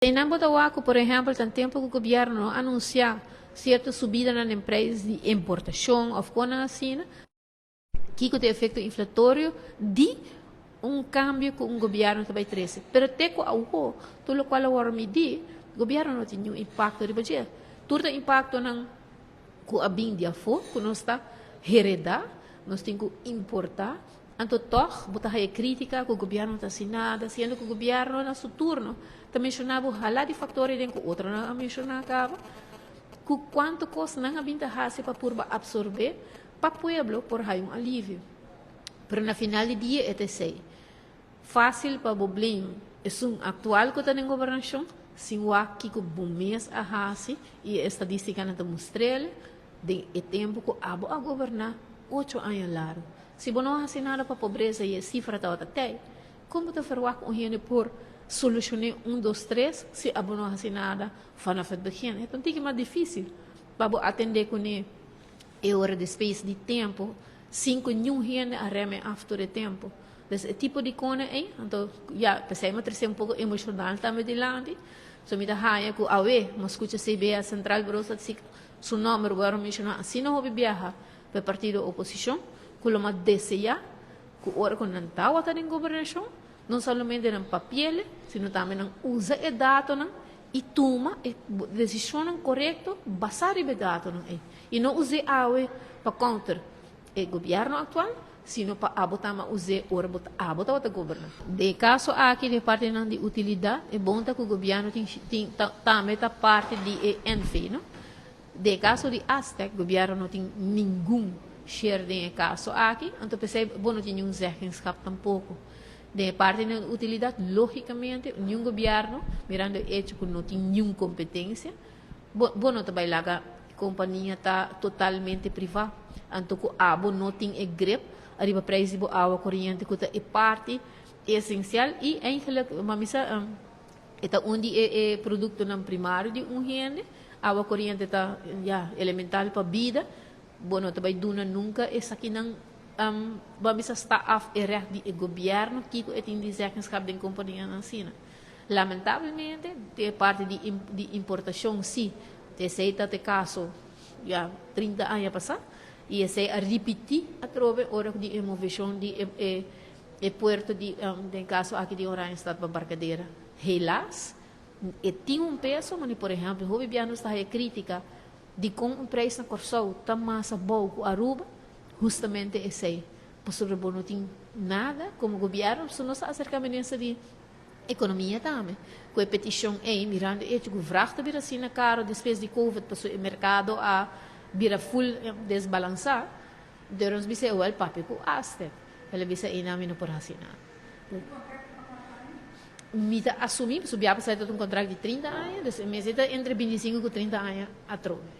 Einan bo ta wak ku, por ehèmpel, tan tempu ku gobièrnu no anunsiá sierto subidanan den preis di importashon òf konan asina, kiko ta e efekto inflatorio di un kambio ku un gobièrnu ta bai trese. Pero te ku awor, tur lokual a wòrdu midí, gobièrnu no tin niun impakto riba dje. Tur ta impaktonan ku a bin di afó, ku nos ta heredá, nos tin ku importá. Anto tòg bo ta haya krítika ku gobièrnu no ta hasi nada, siendo ku gobièrnu na su turno ta menshoná bo hala di faktor den ku otronan a menshoná kaba, ku kuantu kos nan a bin ta hasi pa purba apsorbé pa pueblo por haya un alivio. Pero na final di dia e ta esei. Fásil pa bo blame esun aktual ku ta den gobernashon sin wak kiko bo mes a hasi i e estadístikanan ta mustr'el den e tempu ku abo a goberná 8 aña largu. Si bo no a hasi nada pa pobresa i e sifra tabata tei, kon bo ta verwagt un hende por solushoné un, dos, tres si abo no a hasi nada vanaf het begin? E ta un tiki mas difísil pa bo atendé kuné e ora despues di tempu sin ku niun hende a reme af tur e tempu. Dus e tipo di kone ei, anto ya, p'esei mi a trese un poko emoshonal tambe dilanti. So mi ta haña ku awe mi a skucha CBS, Centraal Bureau Statistiek, su nòmber wòrdu menshoná asina hopi biaha pa e partido oposishon, ku lo mas deseá ku ora ku nan tabata den gobernashon, no solamente nan papiele, sino tambe nan usa e datonan i tuma e desishonnan korekto basá riba e datonan ei. I no us'é awe pa counter e gobièrnu aktual, sino pa abo tamba us'é ora bo ta abo tabata goberná. Den e kaso aki di e partinan di utilidat, e bon ta ku gobièrnu tin tin tambe ta parti di e NV, no? Den e kaso di Astec, gobièrnu no tin ningun share den e kaso aki, anto p'esei bo no tin niun zeggenschap tampoko. Den e partinan di utilidat, lógikamente, niun gobièrnu, mirando e echo ku no tin niun kompetensia, bo bo no ta bai laga kompania ta totalmente privá. Anto ku abo no tin e grip ariba preis di bo awa koriente ku ta e parti esensial i eigenlijk, ma mi sa, e ta un di e e produktonan primario di un hende. Awa koriente ta, ya, elemental pa bida. Bo no ta bai duna nunka esakinan, bo a bisa sta af e règt di e gobièrnu kiko e tin di zeggenschap den kompanianan asina. Lamentablemente, e parti di di importashon si, esei ta e kaso ya 30 aña pasá i esei a ripití atrobe ora di e moveshon di e e e puerto di, den kaso aki di Oranjestad pa Barcadera. Helaas, e tin un peso, mane por ehèmpel hopi bia nos ta haya krítika dikon un preis na Kòrsou ta mas abou ku Aruba, hustamente esei, pasobra bo no tin nada komo gobièrnu, so nos a aserká minister di Ekonomia tambe, ku e petishon ei, mirando e echo ku vraag ta bira asina karo despues di covid pasobra e merkado a bira ful desbalansá, dor nos bisa e wèl papia ku Astec. El a bisa einan mi no por hasi nada. Mi ta asumí, pasobra bia pasá e ta un kontrakt di 30 aña, dus e mester ta entre 25 ku 30 aña atrobe.